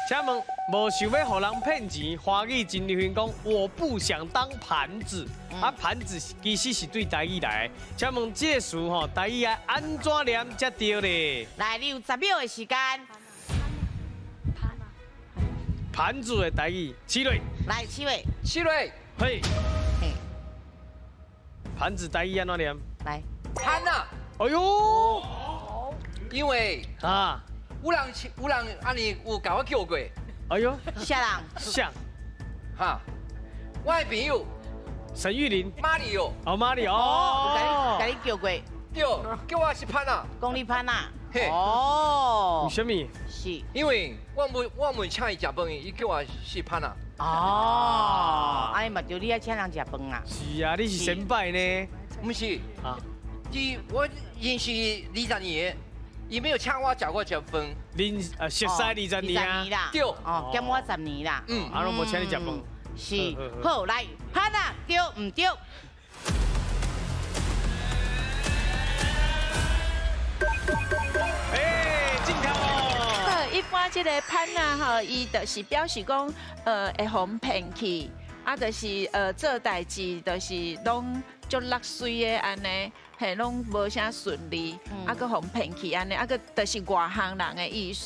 請問無想欲予人騙錢，華語真流行講我不想當盤子，啊盤子其實是對台語來的。請問這個詞吼，台語愛按怎念才對咧？來，你有10秒的時間。盤子的台語，七瑞。來，七位。七瑞。嘿。盤子台語按怎念？來。盤啊！哎喲，因為啊，有人按呢有共我叫過。哎喲，啥人？啥？哈，我的朋友沈玉琳。馬里奧。哦，馬里奧。共你叫過。對，叫我是盤啊。講你盤啊。嘿。哦。為什麼？是。因為我袂請伊食飯，伊叫我是盤啊。哦，按呢嘛著你愛請人食飯啊？是啊，你是先輩呢。毋是。啊。伊我認識二十年，伊沒有請我食過食飯。恁熟似二十年啊？對。哦，減我十年啦。嗯。啊，攏無請你食飯。是。好，來，盤啊，對毋對？哎，正確哦。一般這个盤仔吼，伊就是表示講，會予人騙去，啊，就是做代誌，就是攏足落媠的按呢，嘿，攏無啥順利，啊，閣予人騙去按呢，啊，閣就是外行人的意思。